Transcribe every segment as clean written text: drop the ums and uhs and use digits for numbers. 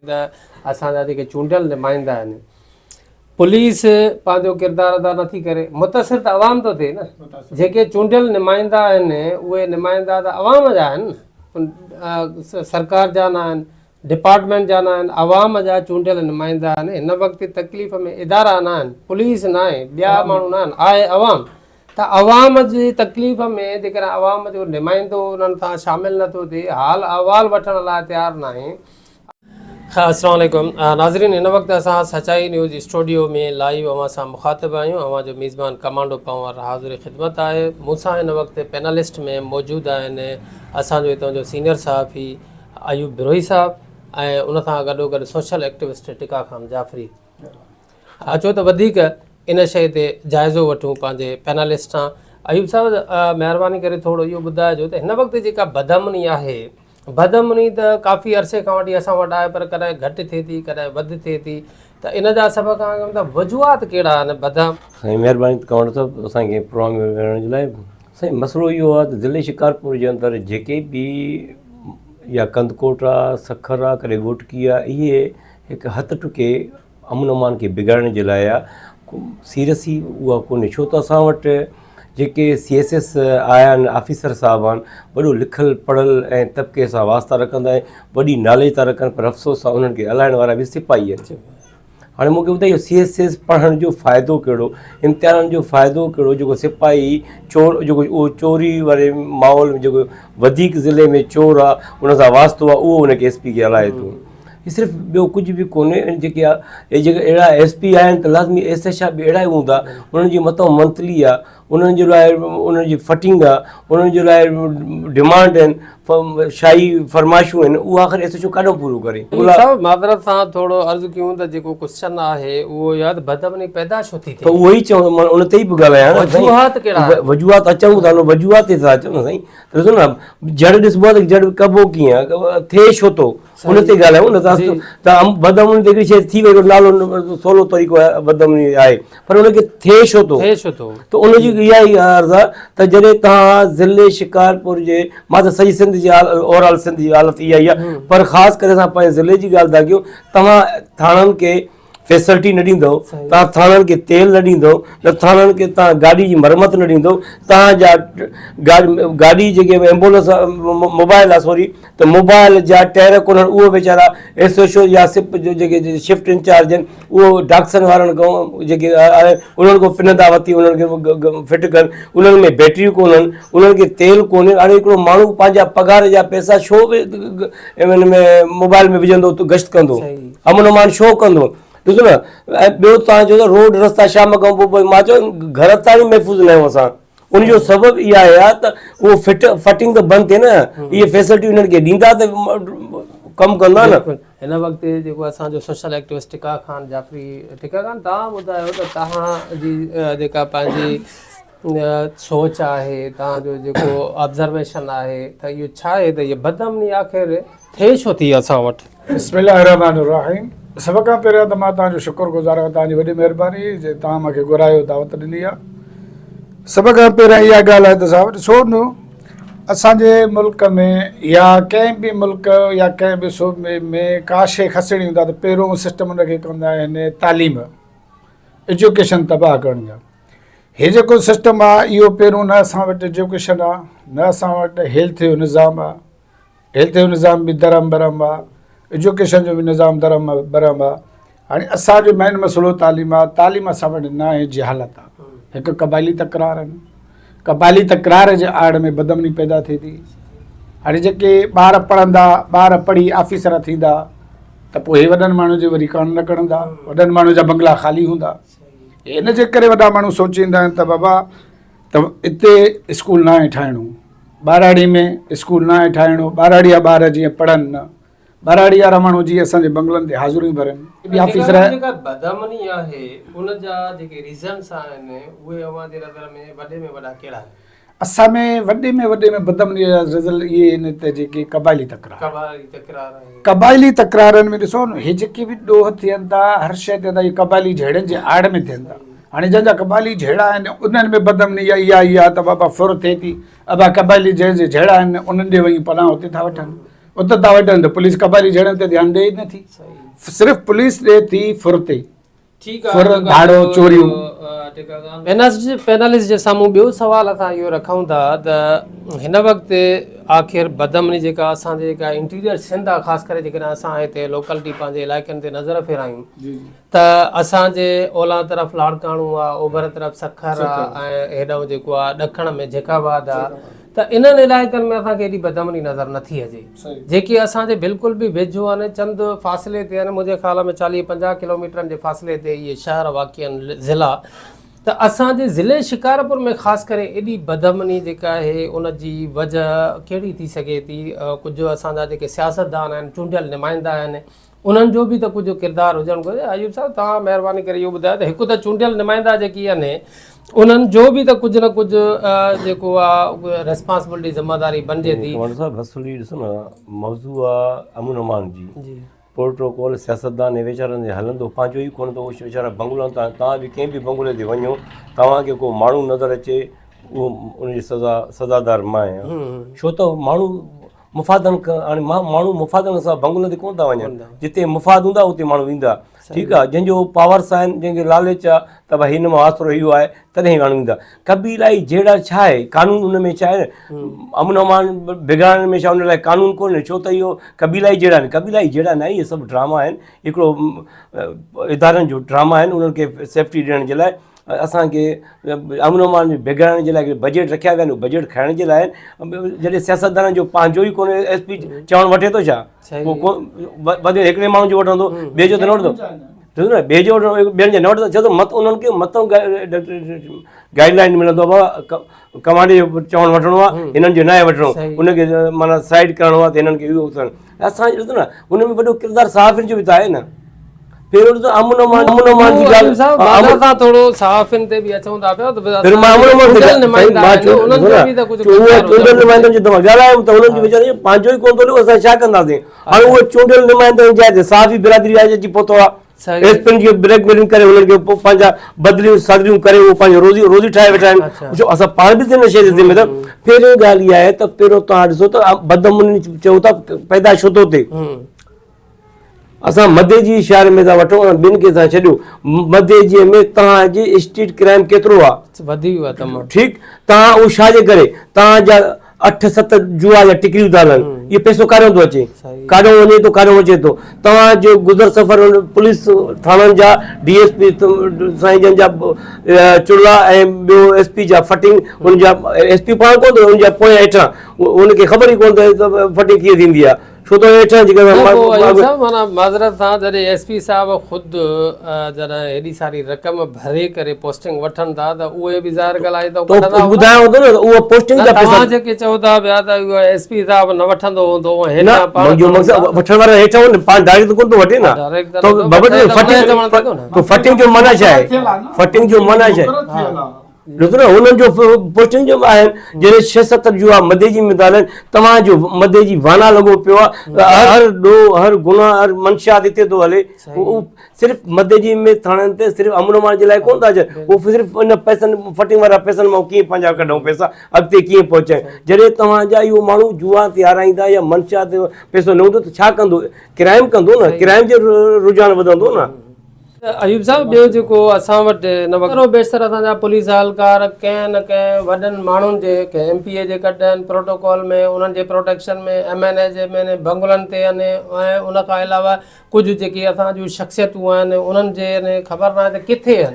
ته اسان جا جيڪي چونڊيل نمائندا آهن پوليس پنهنجو ڪردار ادا نٿي ڪري متاثر ته عوام ٿو ٿئي نه جيڪي چونڊيل نمائندا آهن اهي نمائندا ته عوام جا آهن نه سرڪار جا نه آهن ڊپارٽمينٽ جا نه آهن عوام جا چونڊيل نمائندا آهن هن وقت تڪليف ۾ ادارا نه آهن پوليس نه آهي ٻيا ماڻهو نه آهن آهي عوام ته عوام جي تڪليف ۾ جيڪڏهن عوام جو نمائندو انهن سان شامل نه ٿو ٿئي، حال احوال وٺڻ لاء تيار ناهي. السلام عليڪم ناظرين هن وقت اسان سچائي نيوز اسٽوڊيو ۾ لائيو اوهان سان مخاطب آهيون اوهان جو ميزبان ڪمانڊو پنهور حاضر خدمت آهي مون سان هن وقت پينلسٽ ۾ موجود آهن اسان جو هتان جو سينيئر صحافي ايوب بروهي صاحب ۽ ان سان گڏو گڏ سوشل ايڪٽوسٽ ٽڪا خان جعفري اچو ته وڌيڪ ان شيء تي جائزو وٺون پنهنجي پينلسٽ سان. ايوب صاحب مهرباني ڪري ٿورو اهو ٻڌائجو ته هن وقت جيڪا بدامني آهي، بدامني ته ڪافي عرصي کان وٺي اسان وٽ آهي پر ڪڏهن گهٽ ٿئي ٿي ڪڏهن وڌ ٿئي ٿي ته ان جا سڀ کان اڳ ته وجوهات ڪهڙا آهن بدام. سائين مهرباني ڪنور صاحب اسان کي پروگرام ۾ ويهڻ جي لاء سائين مسئلو اهو آهي ته ضلعي شڪارپور جي اندر جيڪي به يا ڪنڌڪوٽ آهي سکر آهي ڪڏهن گهوٽڪي آهي اهي هڪ هٿ ٽڪي امن امان کي بگاڙڻ جي لاء آ سيريس ئي اها ڪونهي ڇو ته اسان وٽ جيڪي سي ايس ايس آيا آهن آفيسر صاحب آهن وڏو لکيل پڙهيل ۽ طبقي سان واسطا رکندا آهن وڏي ناليج ٿا رکن پر افسوس سان انهن کي هلائڻ وارا به سپاهي آهن هاڻي مونکي ٻڌايو سي ايس ايس پڙهڻ جو فائدو ڪهڙو امتحانن جو فائدو ڪهڙو جيڪو سپاهي چور جيڪو اهو چوري واري ماحول ۾ جيڪو وڌيڪ ضلعي ۾ چور آهي ان سان واسطو آهي اهو ان کي ايس پي کي هلائي ٿو هي صرف ٻيو ڪجهه به ڪونهي ۽ جيڪي اهي جيڪي اهڙا ايس پي آهن ته لازمي ايس ايڇ آ به اهڙا ئي هوندا انهن جي مٿان منٿلي آ انهن جي لاء انهن جي فٽنگ آ انهن جي لاء ڊمانڊ آهن شاهي فرمائشون آهن اهو آخر ايس ايڇ او ڪاڏو پورو ڪري. صاحب معذرت سان ٿورو عرض ڪيون ته جيڪو ڪوسچن آهي اهو اهو آهي ته بدامني پيدا ڇو ٿي ٿئي؟ ته اهو ئي چوان مان ان تي ئي پيو ڳالهايان نه سائين. وجوهات ڪهڙا آهن؟ وجوهات اچون ٿا نه وجوهات تي ٿا اچون نه سائين ته ڏسو نه جڙ ڏسبو آهي ته جڙ ڪبو ڪيئن ٿئي ڇو ٿو ان تي ڳالهايون نه ته ته بدامني ته هڪڙي شيء ٿي وئي نالو سولو طريقو آهي بدامني آهي پر ان کي ٿئي ڇو ٿو ٿئي ڇو ٿو ته ان جي اها ئي عرض آهي ته جڏهن توهان ضلعي شڪارپور جي مان ته سڄي سنڌ جي اوور آل سنڌ جي حالت اها ئي آهي پر خاص ڪري اسان پنهنجي ضلعي جي ڳالهه ٿا ڪيون توهان ٿاڻن کي فيسلٽي نه ڏيندو توهان ٿاڻن کي تيل نه ڏيندو نه ٿاڻن کي توهان گاڏي جي مرمت نه ڏيندو توهان جا گاڏي جيڪي ايمبولنس موبائل آهي سوري ته موبائل جا ٽائر ڪونهن اهو ويچارا ايس ايڇ او يا سپ جو جيڪي شفٽ انچارج آهن اهو ڊاڪسن وارن کان جيڪي آهن انهن کان پنندا وتي انهن کي فٽ ڪن انهن ۾ بيٽريون ڪونهن انهن کي تيل ڪونهي هاڻي هڪڙو ماڻهو پنهنجا پگهار جا پئسا ڇو ان ۾ موبائل ۾ وجهندو گشت ڪندو امن امان ڇو ڪندو ڏسو نه ۽ ٻيو تان چئو ته روڊ رستا شام کان پوء مان چيو گهر تائين محفوظ نه آهيون اسان ان جو سبب اها آهي ته اهو فٽ فٽنگ ته بند ٿئي نه اهي فيسلٽي انهن کي ڏيندا ته ڪم ڪندا نه. هن وقت جيڪو اسان جو سوشل ايڪٽوسٽ ٽڪا خان جعفري ٽڪا خان توهان ٻڌايو ته توهان جي جيڪا پنهنجي سوچ آهي توهان جو جيڪو آبزرويشن آهي ته اهو ڇا آهي ته هي بدامني آخر ٿئي ڇو ٿي اسان وٽ؟ بسم الله الرحمٰن الرحيم سڀ کان پهريان ته مان توهان جو شڪر گذار آهيان توهان جي وڏي مهرباني جي توهان مون کي گهرايو دعوت ڏني آهي سڀ کان پهريان اها ڳالهه آهي ته صاحب ڏسو نه اسان جي ملڪ ۾ يا ڪنهن به ملڪ يا ڪنهن به صوبي ۾ ڪا شيء کسڻي هوندي آهي ته پهريون سسٽم ان کي ڪندا آهن تعليم ايجوڪيشن تباهه ڪرڻ جا هي جيڪو سسٽم آ اهو پهريون نه اسان وٽ ايجوڪيشن آ نه اسان وٽ هيلٿ جو نظام آ هيلٿ جو نظام به درهم برهم آ ايجوڪيشن جو به نظام درهم برهم آ هاڻي اسان جو مين مسئلو تعليم آ تعليم اسان وٽ نه آهي جهالت آ هڪ قبائلي تڪرار آهن قبائلي تڪرار جي آڙ ۾ بدامني پيدا ٿئي ٿي هاڻي جيڪي ٻار پڙهندا ٻار پڙهي آفيسر ٿيندا ته پوء هي وڏن ماڻهن جي وري ڪاڻ نه ڪڙندا وڏن ماڻهن جا بنگلا خالي هوندا ان جي ڪري وڏا ماڻهو سوچيندا آهن ته بابا ته اتي اسڪول ناهي ٺاهڻو ٻهراڙي ۾ اسڪول ناهي ٺاهڻو ٻهراڙي جا ٻار جيئن پڙهن نه ٻهراڙي وارا ماڻهو جيئن اسان جي بنگلن تي حاضريون ڀرن به آفيسر جيڪا بدامني آهي ان جا جيڪي ريزنس آهن اهي اوهان جي نظر ۾ وڏي ۾ وڏا ڪهڙا آهن؟ اسان ۾ وڏي ۾ وڏي ۾ بدامني جا رزل اهي آهن ته جيڪي قبائلي تڪرار قبائلي تڪرار آهن. قبائلي تڪرارن ۾ ڏسو نه هي جيڪي به ڏوهه ٿين ٿا هر شيء ٿين ٿا اهي قبائلي جهيڙن جي آڙ ۾ ٿين ٿا هاڻي جنهن جا قبائلي جهيڙا آهن انهن ۾ بدامني اها اها اها ته بابا ڦر ٿئي ٿي ابا قبائلي جنهن جي جهيڙا آهن انهن ڏي وڃي پناهه اتي ٿا وٺن. اتي ٿا وٺن ته پوليس قبائلي جهيڙن تي ڌيان ڏئي نه ٿي. صرف پوليس ڏئي ٿي ڦر تي. ڦر، ڌاڙو، چوريون. پينلسٽ جي سامهون ٻيو سوال اسان اهو رکون ٿا ته هن وقت آخر بدامني جيڪا اسان جي جيڪا انٽيريئر سنڌ آهي خاص ڪري جيڪڏهن اسان هتي لوڪلٽي پنهنجي علائقن تي نظر ڦيرايون ته اسان جي اولهه طرف لاڙڪاڻو آهي اوڀر طرف سکر آهي ۽ هيڏانهن جيڪو آهي ڏکڻ ۾ جيڪب آباد آهي ته انهن علائقن ۾ اسان کي ايڏي بدامني نظر نٿي اچي جيڪي اسان جي بلڪل به ويجهو آهن چند فاصلي تي آهن منهنجي خيال ۾ چاليهه پنجاهه ڪلوميٽرن جي فاصلي تي اهي شهر واقع آهن ضلعا ته اسان جي ضلعي شڪارپور ۾ خاص ڪري ايڏي بدامني جيڪا آهي ان جي وجه ڪهڙي ٿي سگهي ٿي ڪجهه اسان جا جيڪي سياستدان آهن چونڊيل نمائندا آهن انهن جو به ته ڪجهه ڪردار هجڻ گهرجي. ايوب صاحب توهان مهرباني ڪري اهو ٻڌايو ته هڪ ته چونڊيل نمائندا جيڪي آهن انهن جو به ته ڪجهه نه ڪجهه جيڪو آهي ريسپانسبلٽي ذميواري بنجي ٿي. ڪمانڊر صاحب اصل هي ڏسو نه موضوع آ امن امان جي پروٽوڪول سياستدان ۽ ويچارن تي هلندو پنهنجو ئي ڪونه ٿو ويچارا بنگلن تان توهان به ڪنهن به بنگلي تي وڃو توهان کي ڪو ماڻهو نظر اچي اهو ان جي سزا سزادار مان آهيان ڇو ته ماڻهو مفادن هاڻي ماڻهو مفادن سان بنگلن تي ڪونه ٿا وڃن جتي مفاد هوندا اتي ماڻهو ويندا ٺيڪ آهي جنهن جو پاورس آهن جنهن کي لالچ آهي ته ڀائي هن مان آسرو اهو آهي تڏهن ماڻهو ويندا قبيلائي جهيڙا ڇا آهي قانون ان ۾ ڇا آهي امن امان بگاڙڻ ۾ ڇا ان لاء قانون ڪونهي ڇو ته اهو قبيلائي جهيڙا آهن قبيلائي جهيڙا نه اهي سڀ ڊراما آهن هڪڙو ادارن جو ڊراما آهن انهن کي سيفٽي ڏيڻ جي لاء اسان کي امن امان بگاڙڻ جي لاء بجيٽ رکيا ويا آهن بجيٽ کائڻ جي لاء جڏهن سياستدانن جو پنهنجو ئي ڪونهي ايس پي چوڻ وٺي ٿو ڇا وڌي هڪڙي ماڻهو جو وٺندو ٻئي جو ته نه وٺندو نه ٻئي جو وٺندو ٻين جو نه وٺندو ڇو ته مت انهن کي متو گائيڊ لائن ملندو بابا ڪمانڊي جو چوڻ وٺڻو آهي هنن جو ناهي وٺڻو ان کي معنيٰ سائيڊ ڪرڻو آهي ته هنن کي اهو اسان ڏسو نه ان ۾ وڏو ڪردار صحافين جو به ته آهي نه پهريون ته امن امان امن امان جي ڳالهه صاحب بازار تان ٿورو صحافين تي به اچون ٿا پيا ته پھر مان امن امان تي نمائندا آهن انهن جو به ته ڪجهه چونڊيل نمائندن جي توهان ڳالهايو ته انهن جو ويچارن جو پنهنجو ئي ڪونه ٿو هلي اسان ڇا ڪنداسين هاڻي اهي چونڊيل نمائندن جي جاء تي صحافي برادري آهي اچي پهتو آهي ايس پين جي بليڪ ميلنگ ڪري انهن کي پنهنجا بدليون سدليون ڪري اهو پنهنجو روزي روزي ٺاهي ويٺا آهن ڇو اسان پاڻ به ته ان شيء جي ذميدار پهرين ڳالهه اها آهي ته پهريون توهان ڏسو ته بدامني چئو ٿا پيدا ڇو ٿو ٿئي اسان مدي جي اشاري ۾ ٿا وٺون ۽ ٻين کي ٿا ڇڏيو مدي جي ۾ توهان جي اسٽريٽ ڪرائم ڪيترو آهي وڌي ويو آهي تمام ٺيڪ توهان اهو ڇا جي ڪري توهان جا اٺ ست جوا جا ٽڪريون ٿا هلن اهو پئسو ڪاڏو ٿو اچي ڪاڏو وڃي ٿو ڪاڏو اچي ٿو توهان جو گذر سفر پوليس ٿاڻن جا ڊي ايس پي سائين جن جا چڙلا ۽ ٻيو ايس پي جا فٽنگ ان جا ايس پي پاڻ ڪونه ان جا پويان هيٺان ان کي خبر ئي ڪونه ته فٽنگ ڪيئن ٿيندي آهي ڇو ته هيٺان جيڪا نه پوء ايوب صاحب معنيٰ معذرت سان جڏهن ايس پي صاحب خود جڏهن هيڏي ساري رقم ڀري ڪري پوسٽنگ وٺن ٿا ته اهي به ظاهر ڳالهه آهي ته تو ٻڌايو هوندو نه اهو پوسٽنگ جا پئسا توهان جيڪي چئو ٿا پيا ته اهو ايس پي صاحب نه وٺندو هوندو ۽ نه هيٺان پاڻ منهنجو مقصد وٺڻ وارا هيٺان هوندو پاڻ ڊائريڪٽ ته ڪونه ٿو وٺي نه ڊائريڪٽ تو بابا فٽنگ تو فٽنگ جو معنيٰ ڇا آهي فٽنگ جو معنيٰ ڇا آهي ڏسو نه هنن جو پوسٽنگ جو آهن جڏهن ڇهه ست جوا مدي جي مثال آهن توهان جو مدي جي وانا لڳو پيو آهي هر ڏوهه هر گناهه هر منشيات هتي ٿو هلي صرف مدي جي ۾ ٿاڻن تي صرف امن امان جي لاء ڪونه ٿا اچن هو صرف ان پئسن فٽنگ وارا پئسن مان ڪيئن پنهنجا ڪڍون پئسا اڳتي ڪيئن پهچائين جڏهن توهان جا اهو ماڻهو جوا تي هارائيندا يا منشيات پئسو نه هوندو ته ڇا ڪندو ڪرائم ڪندو نه ڪرائم جو رجحان وڌندو نه. ايوب صاحب ٻيو جيڪو اسان وٽ هن وقت بيشتر اسان جا پوليس اهلڪار ڪنهن نه ڪنهن وڏن ماڻهن جي ڪنهن ايم پي اي جي ڪڍ آهن پروٽوڪول ۾ انهن جي پروٽيڪشن ۾ ايم اين اي جي ۾ بنگلن تي آهن ۽ ان کان علاوه ڪجهه جيڪي اسان جون شخصيتون آهن انهن جي خبر ناهي ته ڪٿي آهن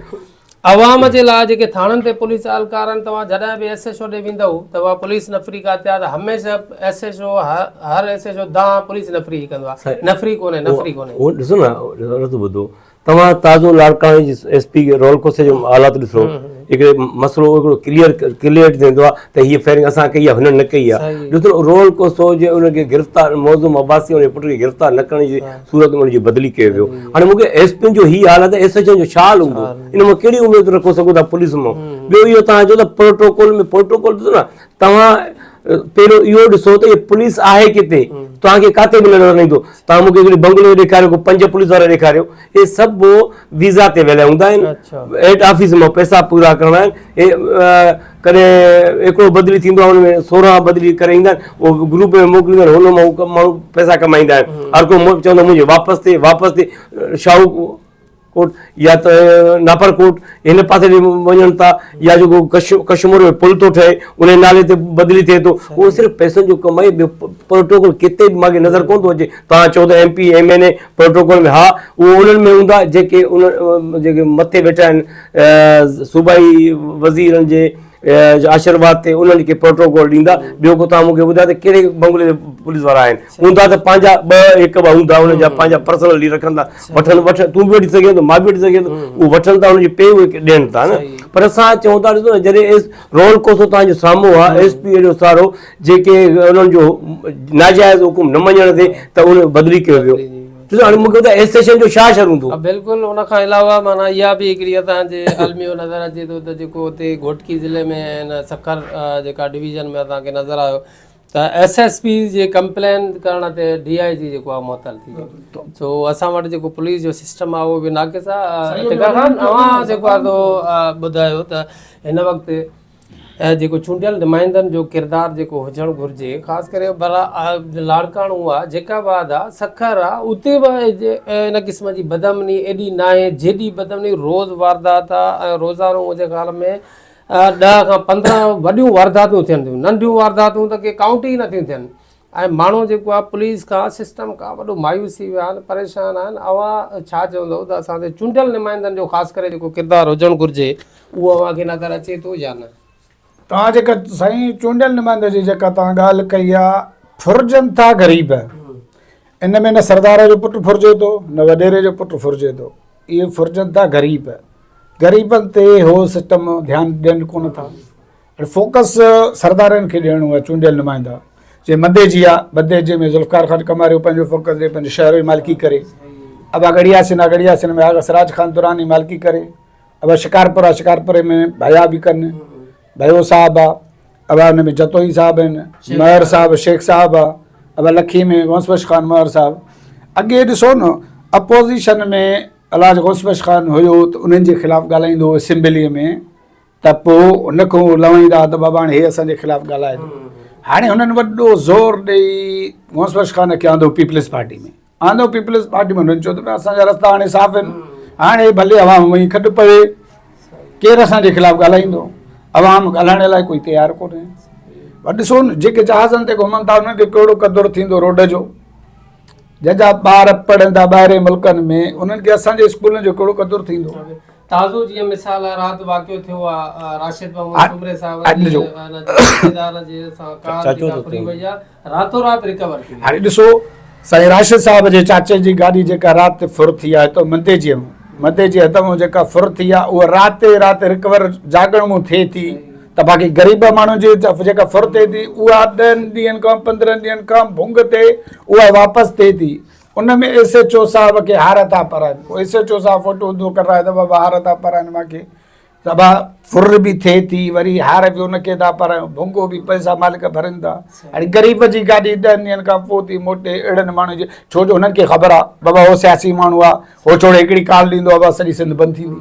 عوام جي لاء جيڪي ٿاڻن تي پوليس اهلڪار آهن توهان جڏهن به ايس ايڇ او ڏي ويندؤ ته اها پوليس نفري ڪاٿي آهي ته هميشه ايس ايڇ او هر ايس ايڇ او دانهن پوليس نفري جي ڪندو آهي نفري ڪونهي نفري ڪونهي. اهو ڏسو نه رت ٻڌو توهان تازو لاڙڪاڻي جي ايس پي رول کوسي جو حالات ڏسو هڪڙي مسئلو هڪڙو ڪليئر ڪليئر ٿيندو آهي ته هيء فائرنگ اسان ڪئي آهي هنن نه ڪئي آهي ڏسو نه رول کوسو جي ان کي گرفتار معظم عباسي ان جي پٽ کي گرفتار نه ڪرڻ جي صورت ۾ ان جي بدلي ڪيو ويو هاڻي مون کي ايس پين جو هي حال آهي ته ايس ايڇ او جو ڇا حال هوندو ان مان ڪهڙي اميد رکو سگهو ٿا پوليس مان ٻيو اهو توهان چئو ته پروٽوڪول ۾ پروٽوڪول ڏسو نه توهان پهريون اهو ڏسو ته هي پوليس آهي ڪٿي توهان کي ڪاٿي به نظر نه ايندو توهان مون کي هڪڙي بنگلو ڏيکاريو ڪو پنج پوليس وارا ڏيکاريو هي سڀ ويزا تي ويل هوندا آهن هيڊ آفيس مان پئسا پورا ڪرڻا آهن هي ڪڏهن هڪڙو بدلي ٿيندو آهي ان ۾ 16 بدلي ڪري ايندا آهن اهو گروپ ۾ موڪليندا آهن هن مان ماڻهو پئسا ڪمائيندا آهن هر ڪو چوندو منهنجي واپس ٿئي واپس ٿئي شاهو ڪوٽ يا ته ناپر ڪوٽ هن پاسي ڏي وڃن ٿا يا جيڪو ڪشمور ۾ پل ٿو ٺهي ان جي نالي تي بدلي ٿئي ٿو اهو صرف پئسن جو ڪم آهي ٻيو پروٽوڪول ڪٿي به مانکي نظر ڪونه ٿو اچي توهان چئو ته M P M N A protocol ۾ ها اهو انهن ۾ هوندا جيڪي ان جيڪي مٿي ويٺا آهن صوبائي وزيرن جي آشرواد تي انهن کي پروٽوڪول ڏيندا ٻيو ڪو توهان مون کي ٻڌايو ته ڪهڙي بنگلي تي پوليس وارا آهن هوندا ته پنهنجا ٻه هڪ ٻه هوندا انهن جا پنهنجا پرسنلي رکندا وٺن وٺ تون به وٺي سگهين ٿو مان به وٺي سگهين ٿو اهو وٺن ٿا ان جي پي اهي ڏين ٿا نه پر اسان چئون ٿا ڏسو نه جڏهن ايس رول کوسو توهان جو سامهون آهي ايس پي اهڙو سارو جيڪي انهن جو ناجائز حڪم نه مڃڻ تي ته ان بدلي ڪيو ويو ڏسو هاڻي مون کي ٻڌاء ايس اسٽيشن جو ڇا شر هوندو؟ بلڪل ان کان علاوه معنيٰ اها به هڪڙي اسان جي الميو نظر اچي ٿو ته جيڪو اتي گهوٽڪي ضلعي ۾ هن سکر جيڪا ڊويزن ۾ اسان کي نظر آيو ته ايس ايس پي جي ڪمپلين ڪرڻ تي ڊي I جي جيڪو آهي معطل ٿي ويو سو اسان وٽ جيڪو پوليس جو سسٽم آهي اهو به ناقص آهي ٽڪا خان اوهان جيڪو آهي سو ٻڌايو ته هن وقت ۽ جيڪو چونڊيل نمائندن جو ڪردار جيڪو هجڻ گهرجي خاص ڪري ڀلا لاڙڪاڻو آ جيڪب آباد آ سکر آ اتي به ان قسم جي بدامني ايڏي ناهي جيڏي بدامني روز واردات آ ۽ روزانو منهنجي خيال ۾ 10 کان 15 وڏيون وارداتون ٿين ٿيون ننڍيون وارداتون ته ڪي ڪائونٽ ئي نٿيون ٿين ۽ ماڻهو جيڪو آ پوليس کان سسٽم کان وڏو مايوس ٿي ويا آهن پريشان آهن اوهان ڇا چوندو ته اسان تي چونڊيل نمائندن جو خاص ڪري جيڪو ڪردار هجڻ گهرجي اهو اوهان کي نظر اچي ٿو يا نه؟ توهان جيڪا سائين چونڊيل نمائندن جي جيڪا توهان ڳالهه ڪئي آ ڦرجن ٿا غريب ان ۾ نه سردار جو پٽ ڦرجي ٿو نه وڏيري جو پٽ ڦرجي ٿو اهي ڦرجن ٿا غريب غريبن تي هو سسٽم ڌيان ڏين ڪونه ٿا هاڻي فوڪس سردارن کي ڏيڻو آهي چونڊيل نمائندا جي منديجي آ منديجي ۾ ذوالفقار خان ڪماريو پنهنجو فوڪس ڏي پنهنجي شهر جي مالڪي ڪري ابا ڳڙهي ياسين آ ڳڙهي ياسين ۾ آغا سراج خان دراني مالڪي ڪري ابا شڪارپور آ شڪارپور ۾ ڀيا به ڪن ڀيو صاحب آ ابا ان ۾ جتوئي صاحب آهن مهر صاحب شيخ صاحب آ ابا لکي ۾ غوث بخش خان مهر صاحب اڳي ڏسو نه اپوزيشن ۾ الحاج غوث بخش خان هيو ته انهن جي خلاف ڳالهائيندو هو اسيمبلي ۾ ته پوء ان کان لوائيندا ها ته بابا هاڻي هي اسان جي خلاف ڳالهائي ٿو. هاڻي هنن وڏو زور ڏيئي غوث بخش خان کي آندو پيپلز پارٽي ۾ آندو پيپلز پارٽي ۾ هنن چيو ته اسان جا رستا هاڻي صاف آهن هاڻي ڀلي عوام وڃي کڏ پوي ڪير اسان جي خلاف ڳالهائيندو عوام ڳالهائڻ لاء ڪوئي تيار ڪونهي پر ڏسو نه جيڪي جهازن تي گهمن ٿا انهن کي ڪهڙو قدر ٿيندو روڊ جو جنهن جا ٻار پڙهن ٿا ٻاهرين ملڪن ۾ انهن کي اسان جي اسڪولن جو ڪهڙو قدر ٿيندو. تازو جيئن مثال آ رات واقعو ٿيو آ راشد محمود سومري صاحب جي رشتيدار جي سان ڪار جيڪا ڦري وئي آ راتو رات ريڪور ٿي وئي. هاڻي ڏسو سائين راشد صاحب جي چاچي جي گاڏي جيڪا رات ڦر ٿي آ هتو منديجي مون منديجي حد مون جيڪا ڦر ٿي آ اها رات ئي رات ريڪور جاڳڻ مون ٿئي ٿي ته باقي غريب ماڻهن جي جيڪا ڦر ٿئي ٿي اها ڏهن ڏينهن کان پندرهن ڏينهن کان ڀونگ تي اها واپس ٿئي ٿي ان ۾ ايس ايڇ او صاحب کي هار ٿا پرائن پوء ايس ايڇ او صاحب فوٽو اڌو ڪرائي ته بابا هار ٿا پرائن مانکي ته با ڦر به ٿئي ٿي وري هار به ان کي ٿا پرايون ڀونگو به پئسا مالڪ ڀرن ٿا هاڻي غريب جي گاڏي ڏهن ڏينهن کان پوء ٿي موٽي اهڙن ماڻهن جي ڇو جو هنن کي خبر آهي بابا هو سياسي ماڻهو آهي هو ڇوڙي هڪڙي ڪال ڏيندو آهي بس سڄي سنڌ بند ٿيندي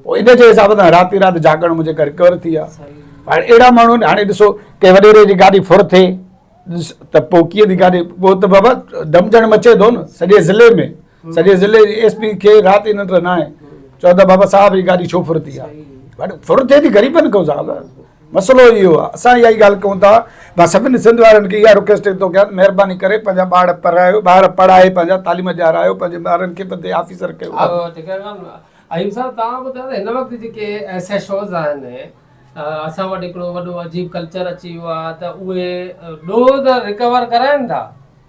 پوء ان جي حساب سان رات ئي رات جاڳڻ منهنجي ڪري ڪور ٿي آ هاڻي اهڙا ماڻهو آهن هاڻي ڏسو ڪنهن وڏيري جي گاڏي ڦر ٿئي ته پوء ڪيئن ٿي گاڏي پوء ته بابا دمجڻ مچي ٿو نه سڄي ضلعي ۾ سڄي ضلعي جي ايس پي کي رات ئي ننڊ نه آهي چئو ته بابا صاحب جي گاڏي ڇو ڦر ٿي آ ڦر ٿئي ٿي غريبن کان صاحب مسئلو اهو آهي اسان اها ئي ڳالهه ڪيون ٿا مان سڀني سنڌ وارن کي اها رڪويسٽ ٿو ڪيان ته مهرباني ڪري پنهنجا ٻار پڙهايو ٻار پڙهائي پنهنجا تعليم ڏيارايو پنهنجي ٻارن کي پنهنجي آفيسر ڪيو. ايوب صاحب توهان ٻڌايو ته هن وقت جيڪي ايس ايڇ اوز آهن اسان وٽ هڪڙو وڏو عجيب ڪلچر اچي ويو آهي ته اهي ڏوهه ته رڪور ڪرائن ٿا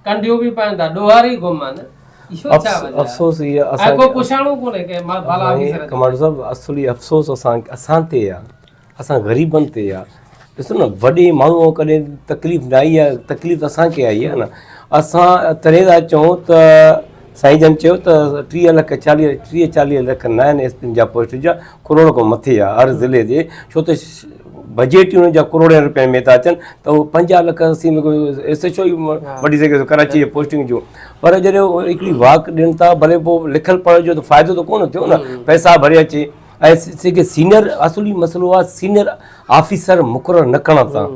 ڪنڍيون به پائن ٿا ڏوهاري گم آهن اهو ڇا وجه آهي افسوس اهي اسان ڪو پڇاڻو ڪونهي ڪنهن بالا آفيسر جو. ڪمانڊر صاحب اصلي افسوس اسان اسان تي آهي اسان غريبن تي آ ڏسو نه وڏي ماڻهو ڪڏهن تڪليف نه آئي آ تڪليف اسان کي آئي آ نه اسان تڏهن ٿا چئون ته سائين جن چيو ته 30 لک 40 30 40 لک نه آهن ايس پين جا پوسٽ جا ڪروڙ کان مٿي آ هر ضلعي جي ڇو ته بجيٽ انهن جا ڪروڙين روپين ۾ ٿا اچن ته اهو 50 لک اسي ۾ ايس ايڇ او ئي وٺي سگهي ٿو ڪراچي جي پوسٽنگ جو پر جڏهن هڪڙي واڪ ڏين ٿا ڀلي پوء لکيل پڙهيل جو ته فائدو ته ڪونه ٿيو نه پئسا ڀري اچي. ۽ جيڪي سينئر اصل ئي مسئلو آهي سينئر آفيسر مقرر نه ڪرڻ تان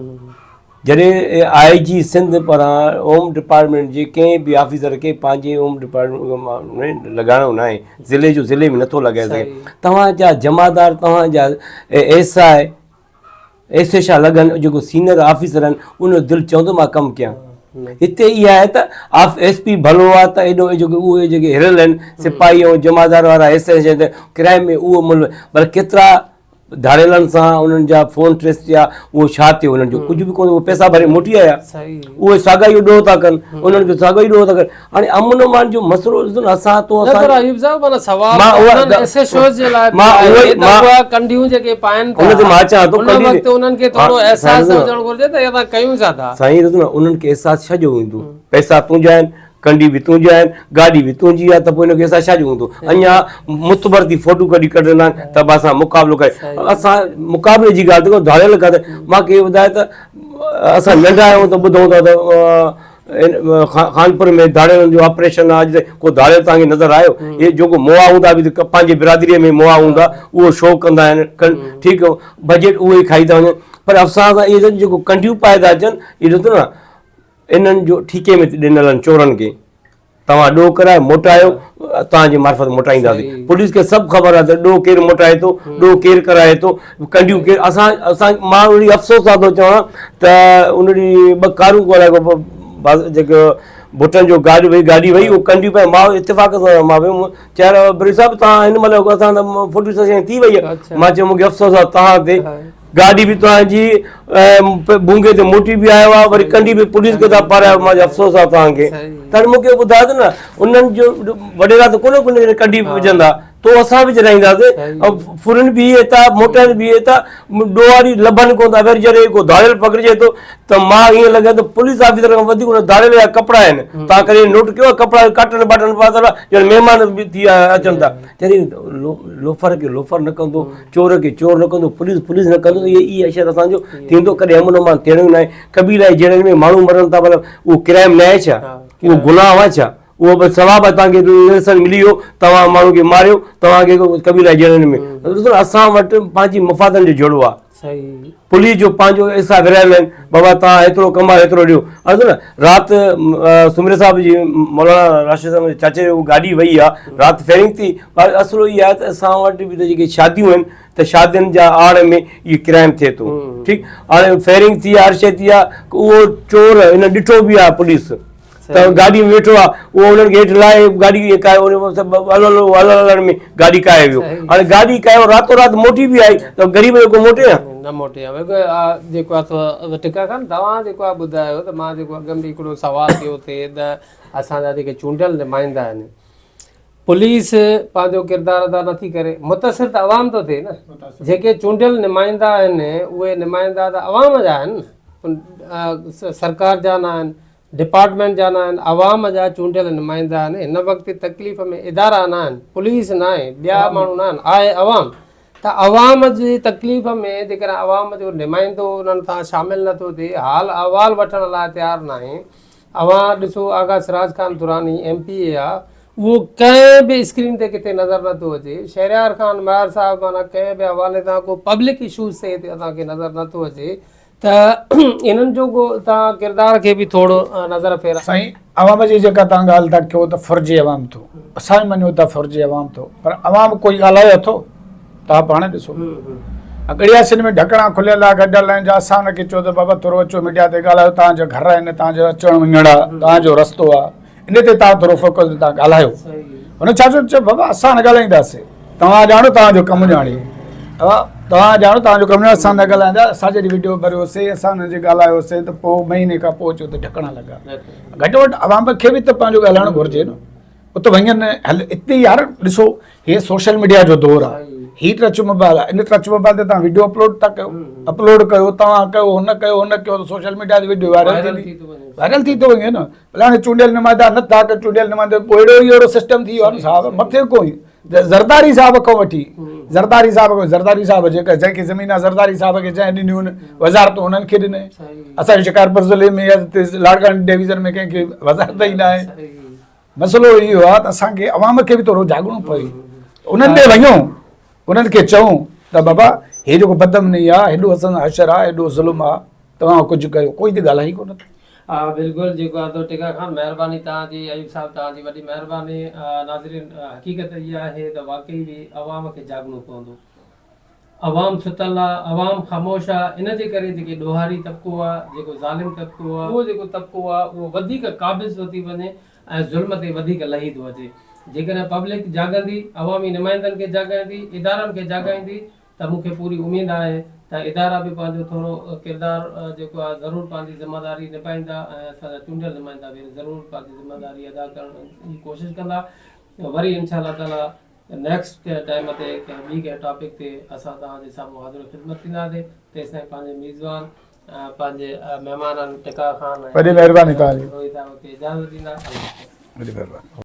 جڏهن آء جي سنڌ پاران هوم ڊپارٽمينٽ جي ڪنهن به آفيسر کي پنهنجي هوم ڊپارٽمينٽ ۾ لڳائڻو ناهي ضلعي جو ضلعي ۾ نٿو لڳائي سگهي توهان جا جمعدار توهان جا ايس I S H آ لڳن جيڪو سينئر آفيسر آهن ان جو دل چوندو مان ڪم ڪيان هتي اها آهي ته آف ايس پي ڀلو آهي ته ايڏو جيڪو اهي جيڪي هرل آهن سپاهي ۽ جمعدار وارا ايس ايڇ ڪرائم ۾ اهو ملوث پر ڪيترا ڌاڙيلن سان انهن جا فون ٽريس ٿيا اهو ڇا ٿيو انهن جو ڪجهه به ڪونه اهي پئسا ڀري موٽي آيا اهي ساڳا ئي ڏوهه ٿا ڪن انهن کي ساڳو ئي ڏوهه ٿا ڪن هاڻي امن امان جو مسئلو ڏسو نه اسان تو اسان پر ايوب صاحب معنيٰ سوال انهن ايس ايڇ اوز جي لاء به آهي ته اها ڪنڊيون جيڪي پائن ٿا ان تي مان اچان ٿو ان وقت انهن کي ٿورو احساس هجڻ گهرجي ته اسان ڪيون ڇا ٿا سائين ڏسو نه انهن کي احساس ڇا جو ايندو پئسا تنهنجا آهن ڪنڊي به تنهنجي آهن، گاڏي به تنهنجي آهي ته پوء هن کي اسان ڇا جو هوندو؟ اڃا متبر ٿي فوٽو ڪڍي ڪڍندا آهن ته به اسان مقابلو ڪري اسان مقابلي جي ڳالهه ته ڪيون ڌاڙيل کان ته مان کي ٻڌاء ته اسان ننڍا آهيون ته ٻڌون ٿا ته خانپور ۾ ڌاڙيلن جو آپريشن آهي اڄ تائين ڪو ڌاڙيل توهان کي نظر آيو؟ هي جيڪو مئا هوندا به ته پنهنجي برادريء ۾ مئا هوندا اهو شو ڪندا آهن ٺيڪ بجيٽ اهو ئي کائي ٿا وڃن پر افسوس آهي اهي جيڪو ڪنڊيون پائي ٿا اچن اهي ڏسو نه انهن جو ٺيڪي ۾ ڏنل آهن چورن کي توهان ڏوهه ڪرائي موٽايو توهان جي معرفت موٽائينداسين پوليس کي سڀ خبر آهي ته ڏوهه ڪير موٽائي ٿو ڏوهه ڪير ڪرائي ٿو ڪنڊيون ڪير اسان اسان مان ان ڏينهن افسوس سان ٿو چوان ته ان ڏينهن ٻه ڪارون ڪو جيڪو ڀٽن جو گاڏي وئي گاڏي وئي اهو ڪنڊيون پائي مان اتفاق سان مان ويم چير بري صاحب توهان هن مهل اسان ته فوٽو سيشن ٿي وئي آهي مان چيو مونکي افسوس آهي توهان تي گاڏي به توهان جي ڀونگي تي موٽي به آيو آهي وري ڪنڊي به پوليس کي ٿا پارايو مان افسوس آهي توهان کي تڏهن مون کي ٻڌايو ته نه انهن جو وڏيرا ته ڪونه ڪونه ڪنڊي به وجهندا تو اسان به وجهرائينداسي ڦرن به اهي ٿا موٽائن به اهي ٿا ڏوهاري لڀن ڪونه ٿا وري جڏهن ڪو ڌاڙيل پڪڙجي ٿو ته مان ائين لڳي ته پوليس آفيسر کان وڌيڪ ان ڌاڙيل جا ڪپڙا آهن توهان ڪڏهن نوٽ ڪيو آهي ڪپڙا ڪاٽن باٽن پاتل ڄڻ مهمان به ٿي اچن ٿا جڏهن لوفر کي لوفر نه ڪندو چور کي چور نه ڪندو، پوليس پوليس نه ڪندو ته اهي اشر اسان جو ٿيندو ڪڏهن امن امان ٿيڻو ئي ناهي. قبيلائي جهيڙن ۾ ماڻهو مرن ٿا مطلب اهو ڪرائم ناهي ڇا؟ اهو گناهه آهي ڇا؟ اهو به ثواب آهي توهان کي ليسن ملي ويو توهان ماڻهو کي ماريو توهان کي قبيلائي جهيڙن ۾ ڏسو نه اسان وٽ پنهنجي مفادن جو جهيڙو آهي. پوليس جو پنهنجو حصا ورهايل آهن بابا توهان هيترو ڪمايو هيترو ڏيو ڏسو نه رات سومري صاحب جي مولانا راشد صاحب جي چاچي جو گاڏي وئي آهي رات فيرنگ ٿي پر اصل اهو آهي ته اسان وٽ به ته جيڪي شاديون آهن ته شادين جا آڙ ۾ اهو ڪرائم ٿئي ٿو ٺيڪ هاڻي فيرنگ ٿي آهي هر شي ٿي آهي اهو چور هن ڏٺو به آهي پوليس ته گاڏي ۾ ويٺو آهي اهو انهن کي هيٺ لاهي گاڏي ائين ڪاهي هل هل هل هلڻ ۾ گاڏي ڪاهي ويو هاڻي گاڏي ڪاهيو راتو رات موٽي به آئي ته غريب جو ڪو موٽي ها نه موٽي ها جيڪو آهي سو ٽڪا خان توهان جيڪو آهي ٻڌايو ته مان جيڪو اڳ ۾ هڪڙو سوال ڪيو ٿي ته اسان جا جيڪي چونڊيل نمائندا آهن پوليس پنهنجو ڪردار ادا نٿي ڪري متاثر ته عوام ٿو ٿئي نه جيڪي چونڊيل نمائندا آهن اهي نمائندا ته عوام جا آهن نه سرڪار جا نه آهن ڊپارٽمينٽ جا نه آهن عوام جا چونڊيل نمائندا آهن هن وقت تڪليف ۾ ادارا نه آهن پوليس نه آهي ٻيا ماڻهو نه آهن آهي عوام ته عوام جي تڪليف ۾ جيڪڏهن عوام جو نمائندو انهن سان شامل نٿو ٿئي حال احوال وٺڻ لاء تيار ناهي اوهان ڏسو Agha Siraj Khan Durrani M P A آ اهو ڪنهن به اسڪرين تي ڪٿي نظر نٿو اچي شهريار خان مهر صاحب معنيٰ ڪنهن به حوالي سان ڪو پبلڪ اشوز تي هتي اسان کي نظر نٿو اچي ته انهن جو ڪو تان ڪردار کي به ٿورو نظر ڦيرا. سائين عوام جي جيڪا تان ڳالهه ٿا ڪيو ته ڦرجي عوام ٿو اسان به مڃون ٿا ڦرجي عوام ٿو پر عوام ڪوئي ڳالهائي اٿو توهان پاڻ ڏسو اڳڙياسين ۾ ڍڪڻا کليل آ گڏيل آهن جا اسان ان کي چيو ته بابا ٿورو اچو ميڊيا تي ڳالهايو توهان جا گهر آهن توهان جو اچڻ وڃڻ آ توهان جو رستو آ ان تي توهان ٿورو فوڪس ڏيو توهان ڳالهايو هن ڇا چيو چيو بابا اسان نه ڳالهائينداسين توهان ڄاڻو توهان جو ڪم ڄاڻي توهان ڄاڻو توهان جو ڪم ڄاڻي اسان نه ڳالهائيندا اسان جڏهن ويڊيو ڀريوسين اسان هن جي ڳالهايوسين ته پوء مهيني کان پوء چيو ته ڍڪڻا لڳا گهٽ وٽ عوام کي به ته پنهنجو ڳالهائڻ گهرجي نه ات وڃن هل اتي يار ڏسو هي سوشل ميڊيا جو دور آ هي ٽچ موبائل آ ان ٽچ موبائل تي توهان ويڊيو اپلوڊ ٿا ڪيو اپلوڊ ڪيو توهان ڪيو هن ڪيو هن ڪيو ته سوشل ميڊيا تي ويڊيو وائرل ٿي وائرل ٿي ٿو وڃي نه ڀلا هاڻي چونڊيل نمائندا نه ٿا ڪن چونڊيل نمائندا پوء اهڙو ئي اهڙو سسٽم ٿي ويو آ نه صاحب مٿي ڪوئي زرداري صاحب کان وٺي زرداري صاحب کان زرداري صاحب جيڪا جنهن کي زمين زرداري صاحب کي جنهن ڏنيون وزارتون انهن کي ڏني اسان جي شڪارپور ضلعي ۾ يا لاڙڪاڻي ڊويزن ۾ ڪنهن کي وزارت ئي نه آهي مسئلو اهو آهي ته اسان کي عوام کي به ٿورو جاڳڻو پوي انهن ڏي وڃو. انهن کي چئون ته بابا هي جيڪو بدامني آ، هيڏو اسان سان حشر آ، هيڏو ظلم آ، توهان ڪجهه ڪيو، ڪوئي ته ڳالهائي ئي ڪونه ٿو. ها بلڪل جيڪو آ تو ٽڪا خان مهرباني توهان جي ايوب صاحب توهان جي وڏي مهرباني ناظرين حقيقت اها آهي ته واقعي به عوام کي جاڳڻو پوندو عوام ستل آ عوام خاموش آ ان جي ڪري جيڪي ڏوهاري طبقو آ جيڪو ظالم طبقو آ اهو جيڪو طبقو آ اهو وڌيڪ قابض ٿو ٿي وڃي ۽ ظلم تي وڌيڪ لهي ٿو اچي جيڪڏهن پبلڪ جاڳندي عوامي نمائندن کي جاڳائيندي ادارن کي جاڳائيندي ته مون کي پوري اميد آهي ته ادارا به پنهنجو ٿورو ڪردار جيڪو آهي ضرور پنهنجي ذميواري نڀائيندا ۽ اسان جا چونڊيل نمائندا به ضرور پنهنجي ذميواري ادا ڪرڻ جي ڪوشش ڪندا وري انشاء الله تعالي نيڪسٽ ڪنهن ٽائيم تي ڪنهن ٻي ڪنهن ٽاپڪ تي اسان توهان جي سامهون حاضر خدمت ٿينداسين تيستائين پنهنجي ميزبان پنهنجي مهمانن ٽڪا خان وڏي مهرباني توهان جي روهي صاحب کي اجازت ڏيندا الله حافظ. وڏي مهرباني.